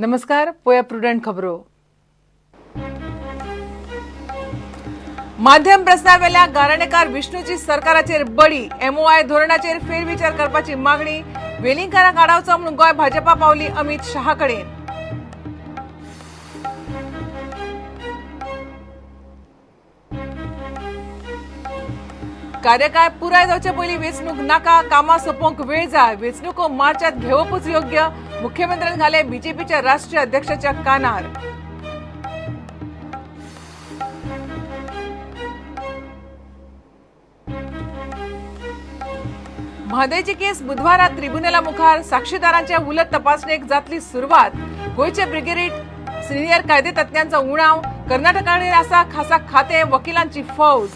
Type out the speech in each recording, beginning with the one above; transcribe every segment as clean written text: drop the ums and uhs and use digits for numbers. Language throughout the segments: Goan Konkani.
नमस्कार, पोया प्रुडंट खबरो. माध्यम प्रस्नावेल्या गाराणेकार विष्णूची सरकाराचेर बडी, एमओआय धोरणाचेर फेरविचार करपाची मागणी. वेलिंगकारांक आडावचो म्हणून गोंय भाजपा पावली अमित शहा कडेन. कार्यकाळ पुराय जावचे पयलीं वेंचणूक नाका, कामां सोंपोवंक वेळ जाय, वेंचणुको मार्चात घेवपूच योग्य, मुख्यमंत्र्यान घाले बीजेपीच्या राष्ट्रीय अध्यक्षाच्या कानार. म्हादयची केस बुधवारा त्रिब्युनला मुखार, साक्षीदारांच्या उलट तपासणेक जातली सुरवात. गोंयचे ब्रिगेडीट सिनियर कायदे तज्ञांचो उणाव, कर्नाटकाकडेन आसा खासा खातें, वकिलांची फौज.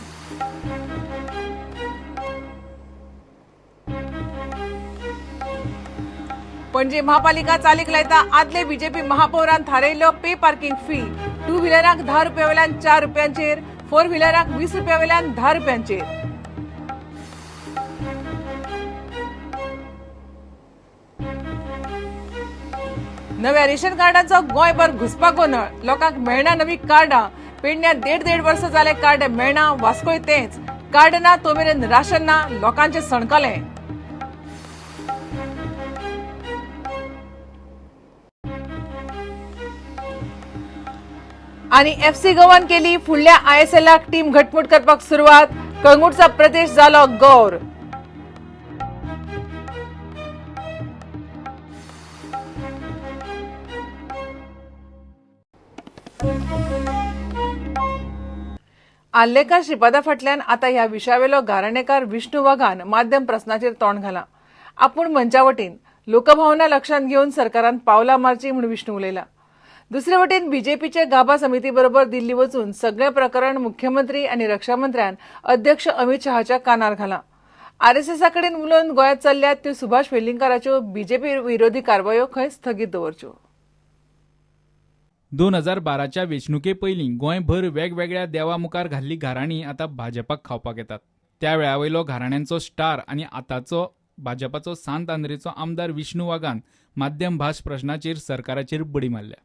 पणजे महापालिका चालीक लायता आदले बीजेपी महापौरान थारायिल्लो पे पार्किंग फी. टू व्हिलरांक 10 रुपया वेल्यान 4 रुपयांचेर, फोर व्हिलरांक 20 रुपया वेल्यान 10 रुपयांचेर. नव्या रेशन कार्डांचो गोंयभर घुसपा गोंदळ, लोकांक मेळना नवी कार्डां. पेडण्यां 1.5-1.5 वर्सां जाले कार्ड मेळना, वास्कोय तेंच. कार्ड ना तो मेरेन राशन ना, लोकांचें सणकलें. आनी एफसी गोवान केली फुडल्या आयएसएलाक टीम घटमूट करपाक सुरवात. कळंगूटचा प्रदेश जालो गौर. आल्लेकार श्रीपादा फाटल्यान आता ह्या विशयावेलो गाराणेकार विष्णू वाघान माध्यम प्रस्नाचेर तोंड घाला. आपूण मंचा वटेन लोकभावना लक्षांत घेवन सरकारान पावलां मारची म्हूण विष्णू उलयला. दुसरे वटेन बीजेपीच्या गाभा समिती बरोबर दिल्ली वचून सगळें प्रकरण मुख्यमंत्री आनी रक्षामंत्र्यान अध्यक्ष अमित शहाच्या कानार घाला. आरएसएसा कडेन उलोवन गोंयांत चल्ल्यात त्यो सुभाष वेलिंगकाराच्यो बीजेपी विरोधी कारवायो खंय स्थगीत दवरच्यो. 2012च्या वेंचणुके पयलीं गोंयभर वेगवेगळ्या देवा मुखार घाल्ली घाराणी आतां भाजपाक खावपाक येतात. त्या वेळा वयलो घाराण्यांचो स्टार आनी आतांचो भाजपाचो सांत आंद्रेचो आमदार विष्णू वाघान माध्यम भास प्रश्नाचेर सरकाराचेर बडी मारल्या.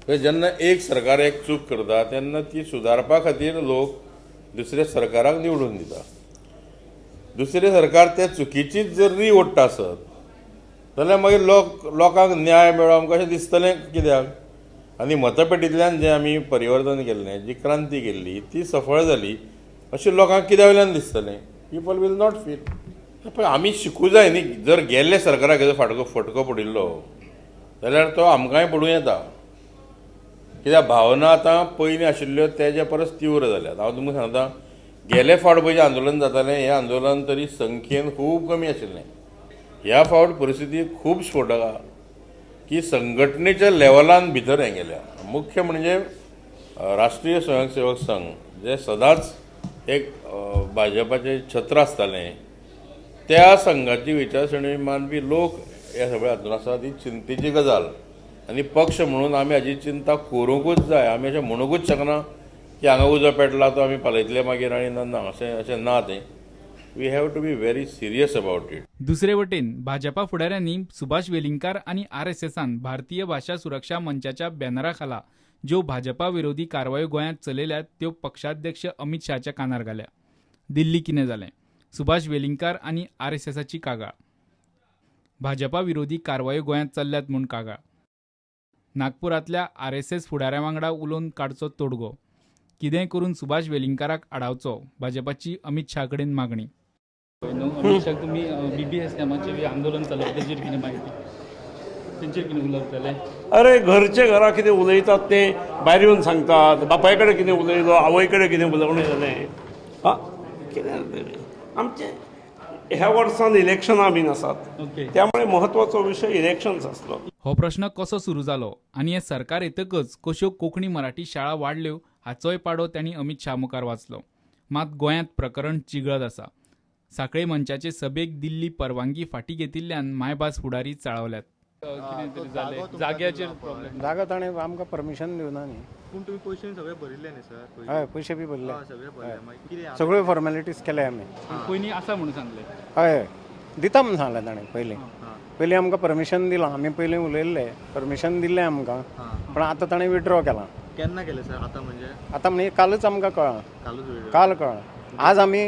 जेन्ना एक सरकार एक चूक करता तेन्ना ती सुदारपा खातीर लोक दुसऱ्या सरकाराक निवडून दिता. दुसरें सरकार त्या चुकीचीच जर री ओडटा आसत जाल्यार मागीर लोकांक न्याय मेळो आमकां अशें दिसतलें कित्याक. आनी मतपेटींतल्यान जें आमी परिवर्तन केल्लें, जी क्रांती केल्ली ती सफळ जाली अशें लोकांक कित्या वयल्यान दिसतलें? People will not feel. पळय आमी शिकूं जाय न्ही. जर गेल्ले सरकाराक हेजो फटको पडिल्लो जाल्यार तो आमकांय पडूं येता. कित्याक भावना आतां पयलीं आशिल्ल्यो तेज्या परस तीव्र जाल्यात. हांव तुमकां सांगता, गेले फावट पळय जें आंदोलन जातालें हें आंदोलन तरी संख्येन खूब कमी आशिल्लें. ह्या फावट परिस्थिती खूब स्फोटक आहा की संघटनेच्या लेवलान भितर हें गेल्या. मुख्य म्हणजे राष्ट्रीय स्वयंसेवक संघ जे सदांच एक भाजपाचें छत्र आसतालें त्या संघाची विचारसरणी मानपी लोक ह्या सगळ्या हातून आसा. ती चिंतेची गजाल आनी पक्ष म्हणून आमी हाजी चिंता करूंकूच जाय. आमी अशें म्हणूंकूच शकना की हांगा उजो पेटला तो आमी पालयतले मागीर आनी ना, ना अशें अशें ना तें. We have to be very serious about it. दुसरे वटेन भाजपा फुडाऱ्यांनी सुभाष वेलिंगकार आनी आरएसएसान भारतीय भाशा सुरक्षा मंचाच्या बॅनरा खाला ज्यो भाजपा विरोधी कारवायो गोंयांत चलयल्यात त्यो पक्षाध्यक्ष अमित शहाच्या कानार घाल्या. दिल्ली कितें जालें? सुभाष वेलिंगकार आनी आरएसएसाची कागाळ. भाजपा विरोधी कारवायो गोंयांत चल्ल्यात म्हूण कागाळ. नागपुरांतल्या आरएसएस फुडाऱ्या वांगडा उलोवन काडचो तोडगो. कितेंय करून सुभाष वेलिंगकाराक आडावचो, भाजपाची अमित शहा कडेन मागणी. अमित शहा, तुमी बीबीएस कामाचें आंदोलन चलता तेजेर कितें म्हायती, तेंचेर कितें उलोवप जालें? अरे घरचे घरा कितें उलयतात तें भायर येवन सांगतात. बापाय कडेन कितें उलयलो, आवय कडेन कितें उलोवणें जालें, आं कितें आमचें ह्या वर्सान इलेक्शनां बीन आसात, त्यामुळे महत्वाचो विशय इलेक्शन्स आसलो. हो प्रश्न कसो सुरू जालो आनी हें सरकार येतकच कश्यो कोंकणी मराठी शाळा वाडल्यो हाचोय पाडो तांणी अमित शहा मुखार वाचलो. मात गोंयांत प्रकरण चिगळत आसा. साखळे मंचाचे सभेक दिल्ली परवानगी फाटीं घेतिल्ल्यान मायभास फुडारी चाळवल्यात. जाग्याचेर जागो ताणें आमकां परमिशन दिवना न्ही. पूण तुमी पयशे सगळे भरिल्ले न्ही सर? हय, पयशे बी भरले, सगळ्यो फॉर्मेलिटीज केले आमी. पयलीं आसा म्हणून सांगलें? हय, दिता म्हणून सांगलें ताणें पयलीं. पयलीं आमकां परमिशन दिलां, आमी पयलीं उलयल्ले, परमिशन दिल्लें आमकां, पण आतां ताणें विड्रॉ केलां. केन्ना केलें सर? आतां म्हणजे आतां म्हणजे कालच आमकां कळ्ळां, काल कळ्ळां. आज आमी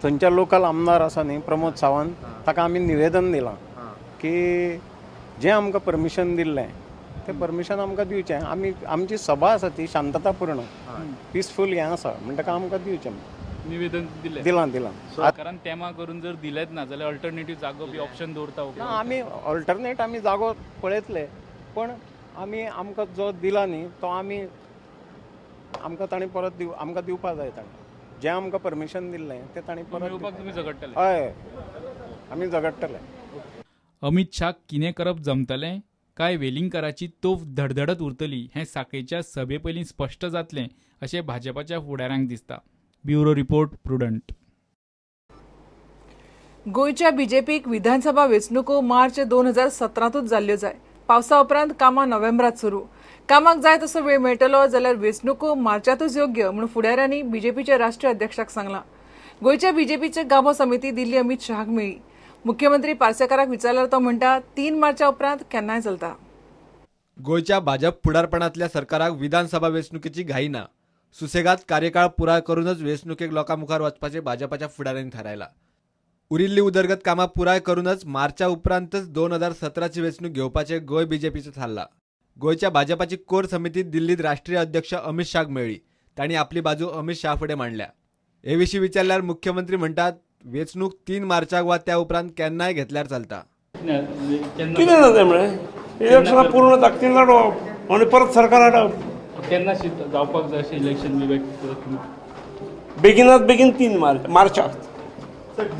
थंयच्या लोकल आमदार आसा न्ही प्रमोद सावंत, ताका आमी निवेदन दिलां की जें आमकां परमिशन दिल्लें तें परमिशन आमकां दिवचें. आमी आमची सभा आसा ती शांततापूर्ण पिसफूल हें आसा म्हणटकच आमकां दिवचें. निवेदन दिलें? दिलां दिलां. सरकारान तेमा करून जर दिलेंच ना जाल्यार अल्टरनेटीव जागो बी ऑप्शन दवरता? ना, आमी ऑल्टरनेट आमी जागो पळयतले, पण आमी आमकां जो दिला न्ही तो आमी आमकां ताणें परत आमकां दिवपा जाय. ताणें जें आमकां परमिशन दिल्लें तें ताणें परत मेळोवपाक तुमी झगडटले? हय, आमी झगडटले. अमित शाह कितें करप जमतलें काय वेलिंगकाराची तोफ धडधडत उरतली हें साखळेच्या सभे पयलीं स्पश्ट जातलें अशें भाजपाच्या फुडाऱ्यांक दिसता. Bureau report, Prudent. गोंयच्या बीजेपीक विधानसभा वेंचणुको मार्च 2017तूच जाल्ल्यो जाय. पावसा उपरांत कामां नोव्हेंबरात सुरू. कामाक जाय तसो वेळ मेळटलो जाल्यार वेंचणुको मार्चातूच योग्य म्हूण फुडाऱ्यांनी बीजेपीच्या राष्ट्रीय अध्यक्षाक सांगलां. गोंयच्या बीजेपीचे गाभो समिती दिल्ली अमित शहाक मेळ्ळी. मुख्यमंत्री पार्सेकाराक विचारल्यार तो म्हणटा 3 मार्चा उपरांत केन्नाय चलता. गोंयच्या भाजप फुडारपणांतल्या सरकाराक विधानसभा वेंचणुकेची घाई ना. सुसेगात कार्यकाळ पुराय करूनच वेंचणुकेक लोकां मुखार वचपाचें भाजपाच्या फुडाऱ्यांनी थारायलां. उरिल्ली उदरगत कामां पुराय करूनच मार्चा उपरांतच 2017ची वेंचणूक घेवपाचें गोंय बीजेपीचें थारलां. गोंयच्या भाजपाची कोर समिती दिल्लीत राष्ट्रीय अध्यक्ष अमित शाहक मेळ्ळी. तांणी आपली बाजू अमित शाह फुडें मांडल्या. हे विशीं विचारल्यार मुख्यमंत्री म्हणटात वेंचणूक 3 मार्चाक वा त्या उपरांत केन्नाय घेतल्यार चलता. कितें जालें म्हळें इलेक्शनां पूर्ण ताकदीन लडोवप आनी परत सरकार हाडप. केन्ना जावपाक जाय अशें इलेक्शन बेगिनात बेगीन 3 मार्चाक.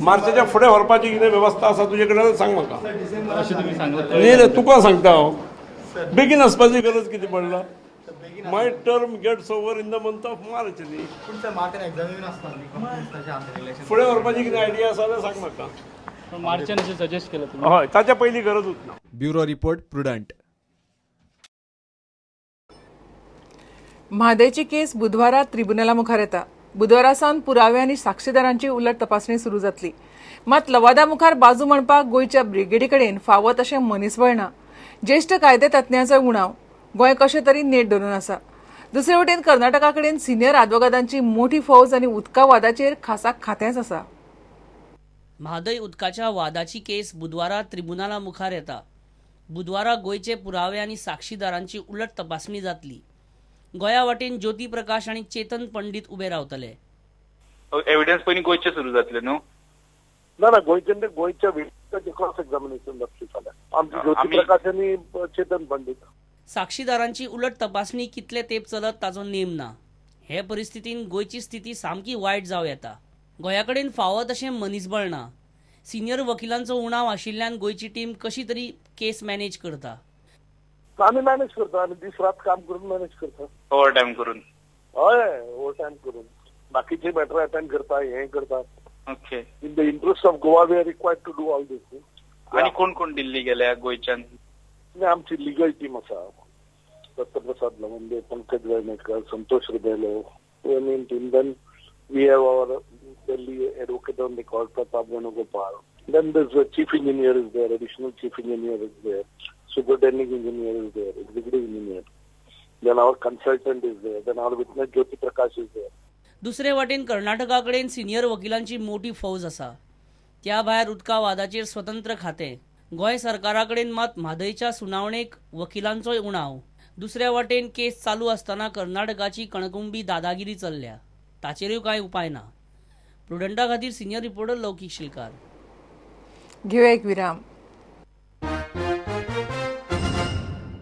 मार्चाच्या फुडें व्हरपाची कितें वेवस्था आसा तुजे कडेन सांग म्हाका. अशें तुमी सांगलां? न्ही न्ही, तुका सांगता हांव. बेगीन वचपाची गरज कितें पडला? My term gets over in the month of March न्ही. फुडें व्हरपाची कितें आयडिया आसा जाल्यार सांग म्हाका. मार्चान अशें सजेस्ट केलां तुमी? हय, ताच्या पयलीं गरजूच ना. Bureau report, Prudent. म्हादयची केस बुधवारा त्रिबुनला मुखार येता. बुधवारा सावन पुरावे आनी साक्षीदारांची उलट तपासणी सुरू जातली. मात लवादा मुखार बाजू मांडपाक गोंयच्या ब्रिगेडी कडेन फावो तशें मनीसबळ ना. ज्येश्ठ कायदे तज्ञांचो उणाव. गोंय कशें तरी नेट धरून आसा. दुसरे वटेन कर्नाटका कडेन सिनियर आदवोगादांची मोठी फौज आनी उदका वादाचेर खासा खातेंच आसा. म्हादय उदकाच्या वादाची केस बुधवारा त्रिबुनाला मुखार येता. बुधवारा गोंयचे पुरावे आनी साक्षीदारांची उलट तपासणी जातली. गोंया वाटेन ज्योती प्रकाश आनी चेतन पंडीत उबे रावतले. एविडन्स पयलीं गोंयचे सुरू जातले न्हू? ना ना, गोंयचे गोंयच्या क्रॉस एक्झामिनेशन जातली फाल्यां. आमची ज्योती प्रकाश आनी चेतन पंडीत. साक्षीदारांची उलट तपासणी कितले तेंप चलत ताचो नेम ना. हे परिस्थितीन गोंयची स्थिती सामकी वायट जावं येता. गोंया कडेन फावो तशें मनीसबळ ना. सिनियर वकिलांचो उणाव आशिल्ल्यान गोंयची टीम कशी तरी केस मॅनेज करता. आमी मॅनेज करता, आमी दीस रात काम करून मॅनेज करता. ओवर टायम करून? हय, ओवर टायम करून बाकीचे मॅटर अटेंड करता, हें करता. Okay. In the interest of Goa we are required to do all this. आनी कोण कोण दिल्ली गेल्या गोंयच्यान? आमची लिगल टीम आसा. Dattaprasad Lawande, Pankaj Vernekar, Santosh Rebelo, main team. Then we have our Delhi advocate on record Pratap Venugopal. Then this chief engineer is there, additional chief engineer is there, superintending engineer is there, executive engineer, then our consultant is there, then our witness Jyoti Prakash is there. दुसरे वाटेन कर्नाटका कडेन सिनियर वकिलांची मोठी फौज आसा. त्या भायर उदका वादाचेर स्वतंत्र खातें. गोंय सरकारा कडेन मात म्हादयच्या सुनावणेक वकिलांचोय उणाव. दुसऱ्या वाटेन केस चालू आसतना कर्नाटकाची कणकुंबी दादागिरी चल्ल्या. ताचेरूय कांय उपाय ना. प्रुडंटा खातीर सिनियर रिपोर्टर लौकीक शिलकार. घेवया एक विराम.